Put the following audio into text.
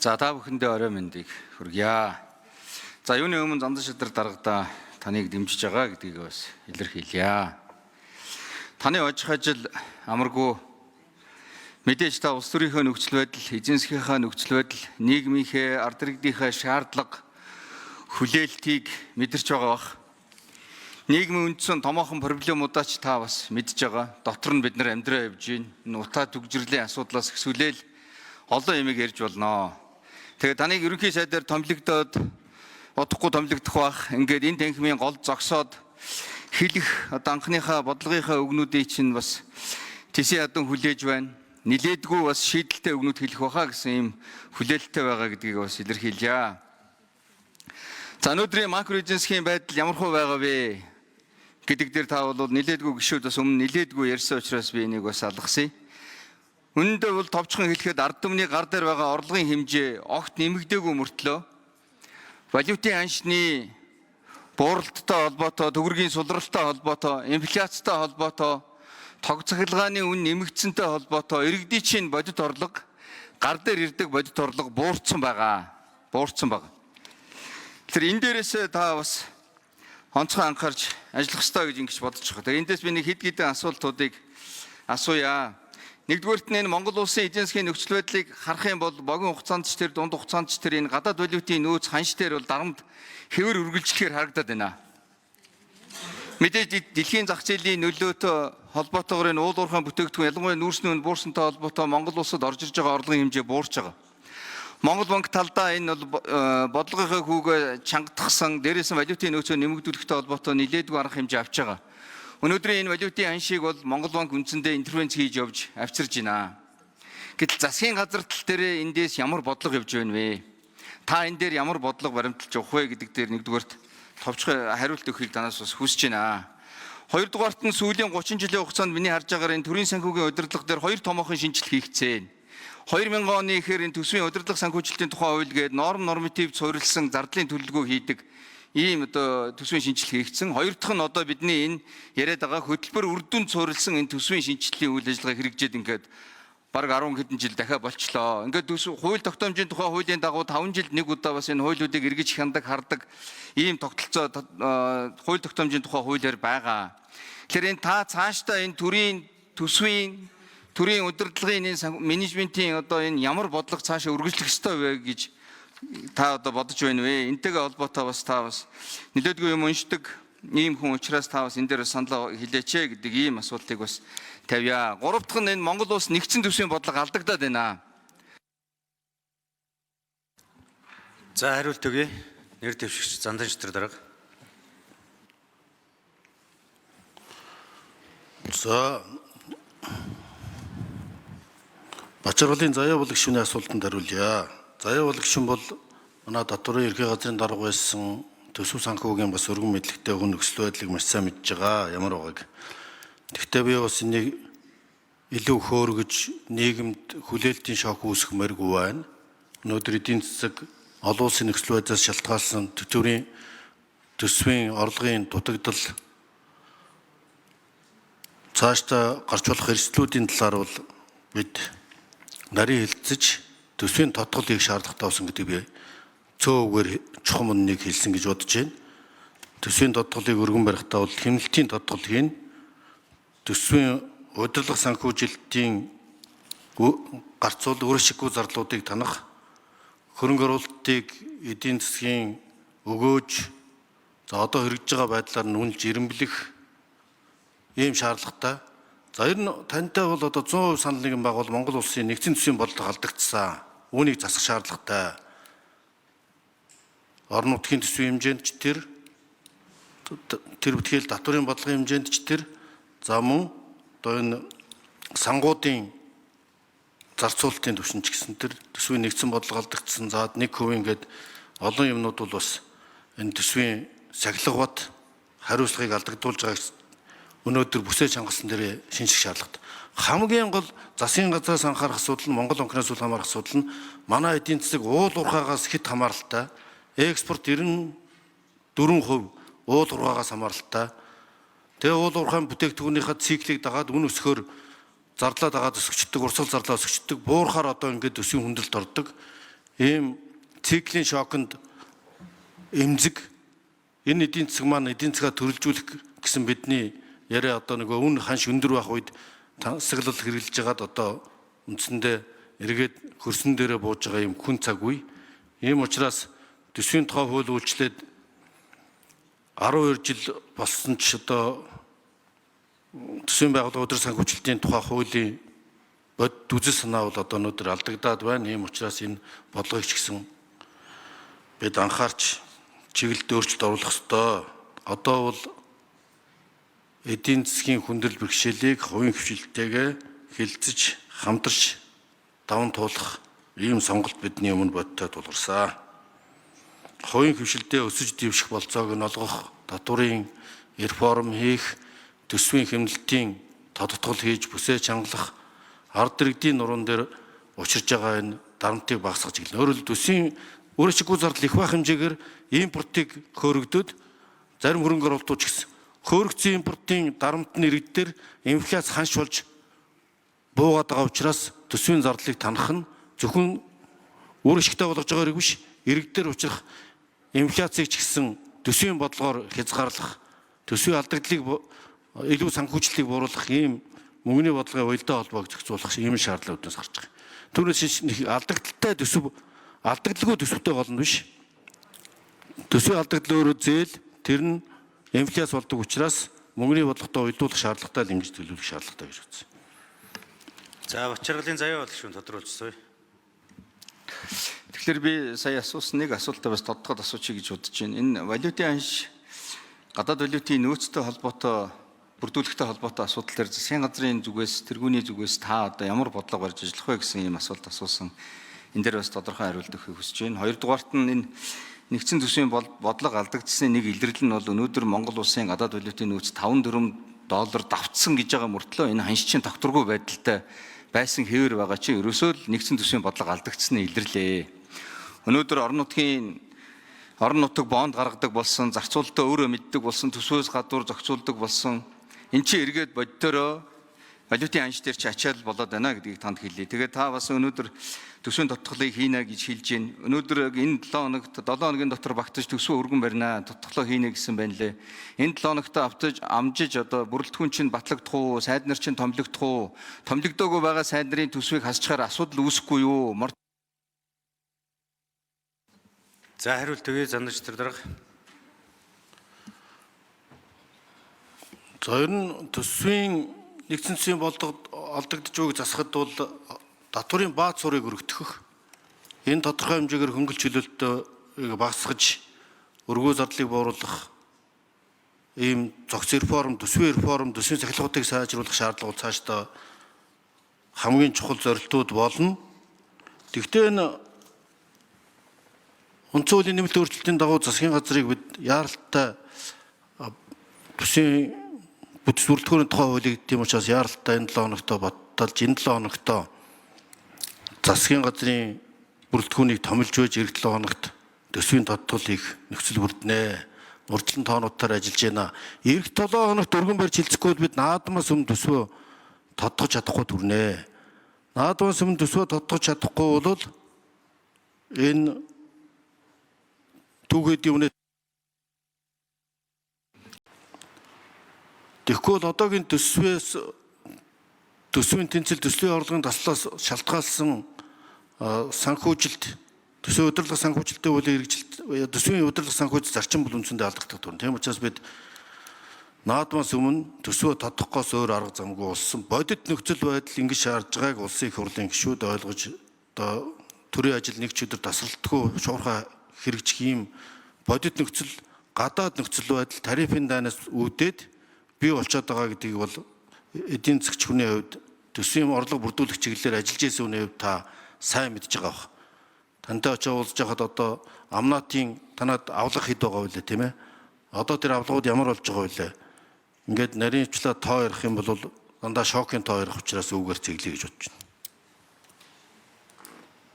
За, та бүхэндээ орой мэндийг хүргье. За, юуны өмнө Зандан шадар даргадаа таныг дэмжиж байгаа гэдгийг бас илэрхийлье. Таны очих ажил амаргүй. Мэдээж та улс төрийнхөө нөхцөл байдал, эдийн засгийнхаа нөхцөл байдал, нийгмийнхээ, ард иргэдийнхээ шаардлага, хүлээлтийг мэдэрч байгаа бах. Нийгмийн үндсэн томоохон проблемуудаа ч та бас мэдж байгаа. Дотор нь бид нар амьдраа явж байна. Энэ утаа түгжрэлийн асуудлаас эхлүүлээл олон юмыг ярьж болно. Тэгээ таныг ерөнхий сайдаар томилогдоод удахгүй томилогдох бах. Ингээд энэ танхимын гол зогсоод хэлэх одоо анхныхаа бодлогынхаа үгнүүдийг чинь бас тэсээ ядан хүлээж байна. Нилээдгүй бас шийдэлтэй үгнүүд хэлэх байхаа гэсэн ийм хүлээлттэй байгаа гэдгийг бас илэрхийлье. За, өнөөдрийн макро эдийн засгийн байдал ямар хуу байгаа вэ гэдэг дээр та бол нилээдгүй гишүүд бас өмнө нилээдгүй ярьсан учраас би энийг бас алгасъя. Үнэндээ бол товчхон хэлэхэд ард түмний гар дээр байгаа орлогын хэмжээ огт нэмэгдээгүй мөртлөө валютын ханшны бууралттай холбоотой, төгрөгийн сулралтай холбоотой, инфляцтай холбоотой, тог цахилгааны үн нэмэгдсэнтэй холбоотой иргэдийн чинь бодит орлого, гар дээр ирдэг бодит орлого буурсан байгаа. Буурсан байгаа. Тэр энэ дээрээс та бас онцгой анхаарч ажиллах ёстой гэж ингэж бодож байгаа. Тэгээ эндээс би нэг хэд хэдэн асуултуудыг асууя. Нэгдүгээрт нь энэ Монгол улсын эдийн засгийн нөхцөл байдлыг харах юм бол богино хугацаанд ч тэр, дунд хугацаанд ч тэр энэ гадаад валютын нөөц ханш дээр бол дарамт хэвэр үргэлжлэхээр харагдаад байна. Мэдээж дэлхийн зах зээлийн нөлөөтэй холбоотойгоор энэ уул уурхайн бүтээгдэхүүн, ялангуяа нүүрсний үн буурсантай холбоотой Монгол улсад орж ирж байгаа орлогын хэмжээ буурч байгаа. Монгол банк талдаа энэ бол бодлогынхаа хүүгээ чангатгсан, дээрээс нь валютын нөөцөө нэмэгдүүлэхтэй холбоотой нилээдгүй арга хэмжээ авч байгаа. Өнөөдрийн энэ валютын ханшийг бол Монгол банк үндсэндээ интервенц хийж явж авчирж байна. Гэтэл засгийн газар тал дээр эндээс ямар бодлого явж байна вэ? Та энэ дээр ямар бодлого баримталж явах вэ гэдэг дээр нэгдүгээрт товчхон хариулт өгөхийг танаас бас хүсэж байна. Хоёрдугаарт нь сүүлийн 30 жилийн хугацаанд миний харж байгаагаар энэ төрийн санхүүгийн удирдлага дээр хоёр томоохон шинжилэл хийгдсэн. 2000 оны ихээр энэ төсвийн удирдлага санхүүжилтийн тухай хууль гээд норм норматив суурилсан зардлын төлөвлөгөө хийдэг ийм одоо төсвийн шинжилэл хийгдсэн. Хоёр дахь нь одоо бидний энэ яриад байгаа хөтөлбөр үр дүнд суурилсан энэ төсвийн шинжилгээний үйл ажиллагаа хэрэгжээд ингээд бараг 10 хэдэн жил дахиад болчлоо. Ингээд төсөв хууль тогтоомжийн тухай хуулийн дагуу 5 жилд нэг удаа бас энэ хуулиудыг эргэж хяндаг, хардаг ийм тогтолцоо хууль тогтоомжийн тухай хуулиар байгаа. Тэгэхээр энэ та цаашдаа энэ төрийн төсвийн төрийн удирдлагын энэ менежментийн одоо энэ ямар бодлого цаашаа үргэлжлэх ёстой вэ гэж та одоо бодож байна вэ? Энтэйгээ холбоотой бас та бас нэлээдгүй юм уншдаг ийм хүн учраас та бас энэ дээр саналаа хэлээч ээ гэдэг ийм асуултыг бас тавья. Гурав дахь нь энэ Монгол улс нэгдсэн төсвийн бодлого алдагдаад байна. За, хариулт өгье. Нэр дэвшигч Зандан шатар дарга. За, Бачаргалын Заяа бол гишүүний асуултанд хариулъя. Заяа бол гишүүн бол манай татварын ерхий газрын дарга байсан төсөв санхүүгийн бас өргөн мэдлэгтэй хүн, нөхцөл байдлыг маш сайн мэдж байгаа ямар байгааг. Гэхдээ би бас энийг илүү хөөргөж нийгэмд хүлээлтийн шок үүсгэмээргүй байна. Өнөөдөр эдийн засаг олон улсын нөхцөл байдлаас шалтгаалсан төтөврийн төсвийн орлогын дутагдал цаашдаа гарч болох эрсдлүүдийн талаар бол бид нарийн хэлцэж төсвийн тодгол хийх шаардлагатай болсон гэдэг би цөө үгээр чухам үннийг хэлсэн гэж бодож байна. Төсвийн тодголыг өргөн барихтаа бол хэмнэлтийн тодгол хийн. Төсвийн удирдлага санхүүжилтийн гарцуул өөршиггүй зардлуудыг танах, хөрөнгө оруулалтыг эдийн засгийн өгөөж, за одоо хэрэгжиж байгаа байдлаар нь үнэлж ирэмблэх ийм шаардлагатай. За, ер нь тантай бол одоо 100% санал нэгэн байгуул Монгол улсын нэгдсэн төсвийн бодлого алдагдсан. Үүнийг засах шаардлагатай. Орон нутгийн төсвийн хэмжээнд ч тэр битгээл татварын бодлогын хэмжээнд ч тэр, за мөн одоо энэ сангуудын зарцуулалтын түвшин ч гэсэн тэр төсвийн нэгдсэн бодлого алдагдсан. За, 1% ингээд олон юмнууд бол бас энэ төсвийн сахилга бат хариуцлагыг алдагдуулж байгааг өнөөдөр бүсээ чангасан дээр шинжих шаардлагатай. Хамгийн гол засгийн газраас анхаарах асуудал нь, Монгол банкнаас үл хамаарах асуудал нь манай эдийн засаг уул уурхаагаас хэд хамааралтай. Экспорт 94% уул уурхаагаас хамааралтай. Тэгээ уул уурхайн бүтээгдэхүүнийхээ циклийг дагаад үн өсөхөөр зарлаа дагаад өсгчдөг, урсгал зарлаа өсгчдөг. Буурахаар одоо ингээд төсвийн хүндрэлт ордог. Ийм циклийн шоконд эмзэг энэ эдийн засаг маань эдийн засгаа төрөлжүүлэх гэсэн бидний яриа одоо нөгөө үн ханш өндөр байх үед тансаглал хэрэглэж байгаад одоо үндсэндээ эргээд хөрсөн дээрээ бууж байгаа юм хүн цаг үе. Ийм учраас төсвийн тухай хууль үйлчлээд 12 жил болсон ч одоо төсвийн байгууллага өдөр санхүүжилтийн тухай хуулийн бодит үзэл санаа бол одоо өнөөдөр алдагдаад байна. Ийм учраас энэ бодлогыг ч гэсэн бид анхаарч чиглэлд өөрчлөлт оруулах ёстой. Одоо бол эдийн засгийн хүндрэл бэрхшээлийг хувийн хвшилтэйгээ хилцэж хамтарч даван туулах ийм сонголт бидний өмнө бодиттой тулгарсан. Хувийн хвшилдээ өсөж дэвших болцоог нь олгох, татварын реформ хийх, төсвийн хэмнэлтийн тодтгол хийж бүсээ чангалах, ард иргэдийн нуруунд дээр учирж байгаа энэ дарамтыг багасгах чиглэл. Өөрөөр хэлбэл төсвийн өөрчлөггүй зардал их байх хэмжээгээр импортыг хөөрөгдөд зарим хөрөнгө оруулалтууд ч гэсэн хөөрөгдсөн импортын дарамт нь иргэдээр инфляц ханш болж буугаад байгаа учраас төсвийн зардлыг танах нь зөвхөн үр ашигтай болгож байгаа хэрэг биш, иргэдээр учрах инфляцийг ч гэсэн төсвийн бодлогоор хязгаарлах, төсвийн алдагдлыг илүү санхүүжилтийг бууруулах ийм мөнгөний бодлогын уялдаа холбоог зохицуулах ийм шаардлага үүднээс гарч байгаа. Түүнээс алдагдaltaй төсөв алдагдлгүй төсөвтэй болно биш. Төсвийн алдагдал өөрөө зээл, тэр нь инфляц болдог учраас мөнгөний бодлоготой уялдуулах шаардлагатай л ингэж төлөвлөх шаардлагатай гэж үзсэн. За Бачаргалын заяа бол гишүүн тодруулж суй. Тэгэхээр би сая асуусан нэг асуултаа бас тодтогод асуучих гэж бодож байна. Энэ валютын ханш гадаад валютын нөөцтэй холбоотой бүрдүүлэхтэй холбоотой асуудал дээр засгийн газрын зүгээс тэргүүний зүгээс та одоо ямар бодлого барьж ажиллах вэ гэсэн ийм асуулт асуусан. Энэ дээр бас тодорхой хариулт өгөхийг хүсэж байна. Хоёрдугаарт нь энэ нэгдсэн төсвийн бодлого алдагдсаны нэг илэрлэл нь бол өнөөдөр Монгол улсын гадаад валютын нөөц 5.4 доллар давтсан гэж байгаа мөртлөө энэ ханшчин тогтворгүй байдалтай байсан хэвээр байгаа чинь ерөөсөө л нэгдсэн төсвийн бодлого алдагдсаны илэрлээ. Өнөөдөр орон нутгийн орон нутаг бонд гаргадаг болсон, зарцуулалтаа өөрөө мэддэг болсон, төсвөөс гадуур зохицуулдаг болсон. Эн чинь эргээд бодитоороо валютын ханш дээр чи ачаал болоод байна гэдгийг танд хэлье. Тэгээд та бас өнөөдөр төсвийн тодтголыг хийнэ гэж хэлж байна. Өнөөдөр энэ 7 хоногт 7 хоногийн дотор багтаж төсвөө өргөн барина, тодтголоо хийнэ гэсэн байна лээ. Энэ 7 хоногт автаж амжиж одоо бүрэлдэхүүн чинь батлагдах уу, сайд нар чинь томилогдох уу, томилогдоогүй байгаа сайд нарын төсвийг хасчихаар асуудал үүсэхгүй юу? За хариулт өгье Зандан шатар дарга. За ер нь төсвийн нэгдсэн төсвийн бодлого алдагдж байгааг засахад бол татварын бааз сурыг өргөтгөх, энэ тодорхой хэмжээгээр хөнгөлт чөлөөлтөө багасгаж өргөө зардлыг бууруулах ийм зохиц реформ, төсвийн реформ, төсвийн цахилгаануудыг сайжруулах шаардлага бол цаашдаа хамгийн чухал зорилтууд болно. Тэгвэл энэ үндсэн хуулийн нэмэлт өөрчлөлтийн дагуу засгийн газрыг бид яаралтай төсвийн бүтц бүрэлдэхүүний тухай хуулийг тийм учраас яаралтай энэ 7 хоногт батталж энэ 7 хоногт засгийн газрын бүрэлдэхүүнийг томилж байж эх 7 хоногт төсвийн тодтол хийх нөхцөл бүрднэ. Урьдчилан тоонуудаар ажиллаж байна. Эх 7 хоногт өргөн барьж хилцэхгүй бол бид наадмаас өмнө төсвөө тодтогч чадахгүй төрнө. Наадмаас өмнө төсвөө тодтогч чадахгүй бол энэ түүхэд юунэ. Тэгэхгүй бол одоогийн төсвөөс төсвийн тэнцэл төслийн орлогын таслаас шалтгаалсан санхүүжилт төсвийн удирдлага санхүүжилтийн хуулийн хэрэгжилт төсвийн удирдлага санхүүжилт зарчим бол үндсэндээ алдагдах төрн. Тийм учраас бид наадмаас өмнө төсвөө тодтохгоос өөр арга замгүй болсон. Бодит нөхцөл байдал ингэж шаардж байгааг улсын их хурлын гишүүд ойлгож одоо төрийн ажил нэг ч өдөр тасралтгүй шуурхай хэрэгжих ийм бодит нөхцөл гадаад нөхцөл байдал тарифын дайнаас үүдээд бий болчиход байгаа гэдгийг бол эдийн засгч хүний хувьд төсвийн орлого бүрдүүлэх чиглэлээр ажиллаж байсан хүний хувьд та сайн мэдж байгаа бах. Тантай очиж уулзж байхад одоо амнатын танад авлага хэд байгаа вэ тийм ээ? Одоо тэр авлагууд ямар болж байгаа вэ? Ингээд нарийн члаа тоо ярих юм бол дандаа шокийн тоо ярих учраас үүгээр цэглэе гэж бодож байна.